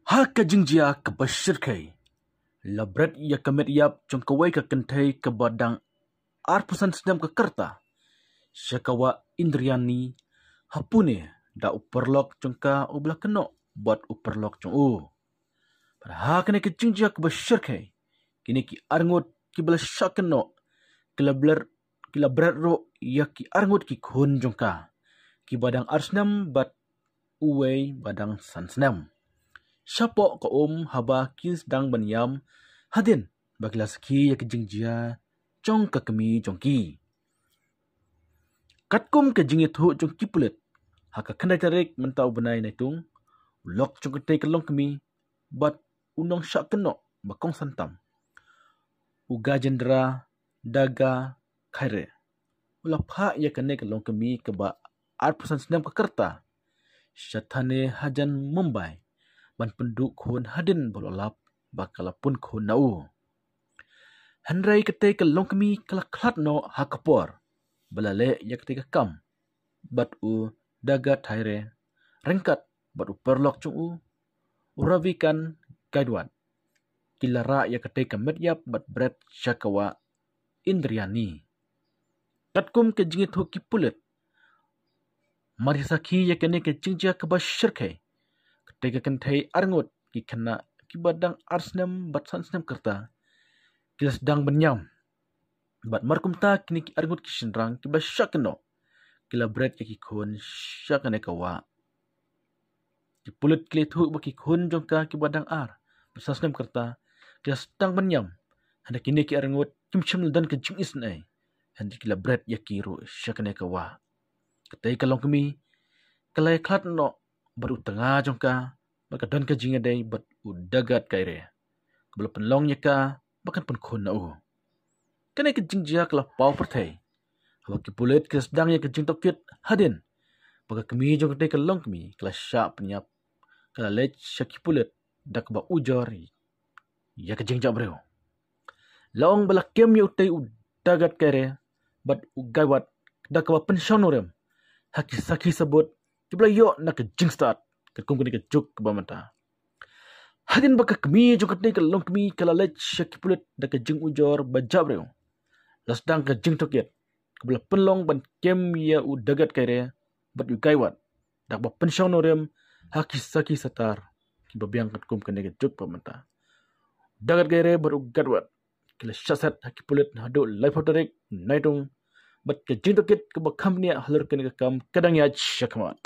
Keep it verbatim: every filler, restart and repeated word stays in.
Ha ka jingjia kaba shyrkhei, la bret ïa ka met ïap jong kawei ka kynthei kaba dang arphew san snem ka rta sha ka wah Indriani ha Pune da u paralok jong ka uba la kynnoh bad u paralok jong u. Bad ha kane ka jingjia kaba shyrkhei, kine ki arngut kiba la shah kynnoh ki la bret, ki la bret ruh ïa ki arngut ki khun jong ka, kiba dang ar snem bad uwei ba dang san snem. Shapoh ka um haba ki sdang ban ïam, hadien ba ki la sakhi ïa ka jingjia jong ka kmie jong ki. Katkum ka jingïathuh jong ki pulit, ha ka khyndai tarik mynta u bnai Naitung, u lok jong katei ka longkmie bad u nongshah kynnoh ba kongsan tam, u Gajendra Daga Khaire, u la phah ïa kane ka longkmie kaba arphew san snem ka rta sha thane hajan Mumbai ban pynduh khun hadien ba u la lap ba ka la pun khun na u. Hynrei katei ka longkmie ka la khlad noh ha ka por ba la leh ïa katei ka kam bad u Daga Khaire ryngkat bad u paralok jong u, u Ravikant Gaidwat, ki la rah ïa katei ka met ïap bad bret sha ka wah Indriani. Katkum ka jingïathuh ki pulit, mar ïa sakhi ïa kane ka jingjia kaba shyrkhei, katei ka kynthei arngut ki khynnah kiba dang ar snem bad san snem ka rta ki la sdang ban ïam. Bad mar kumta kine ki arngut ki shynrang kiba shah kynnoh ki la bret ïa ki khun sha kane ka wah. Ki pulit ki la ïathuh ba ki khun jong ka kiba dang ar bad san snem ka rta ki la sdang ban ïam, hynrei kine ki arngut kim shym la don ka jingisynei, hynrei ki la bret ïa ki ruh sha kane ka wah. Katei ka longkmie ka la ïakhlad noh bad u tnga jong ka, bad ka don ka jingïadei bad u Daga Khaire, kaba la pynlong ïa ka ba kan pun khun na u. Kane ka jingjia ka la paw pyrthei haba ki pulit ki la sdang ïa ka jingtohkit hadien ba ka kmie jong katei ka longkmie ka la shah pynïap, ka la leit sha ki pulit da kaba ujor ïa ka jingjah briew. La ong ba la kem ïa utei u Daga Khaire bad u Gaidwat da kaba pynshong nongrim ha ki sakhi sabut kiba la ïoh na ka jingstad katkum kane ka juk kaba mynta. Hadien ba ka kmie jong katei ka longkmie ka la leit sha ki pulit da ka jingujor ba jah briew, la sdang ka jingtohkit kaba la pynlong ban kem ïa u Daga Khaire bad u Gaidwat da kaba pynshong nongrim ha ki sakhi satar kiba biang katkum kane ka juk ba mynta. Daga Khaire bad u Gaidwat ki la shah set ha ki pulit naduh laiphew tarik Naitung, bad ka jingtohkit kaba kham bniah halor kane ka kam ka dang ïaid shakhmat.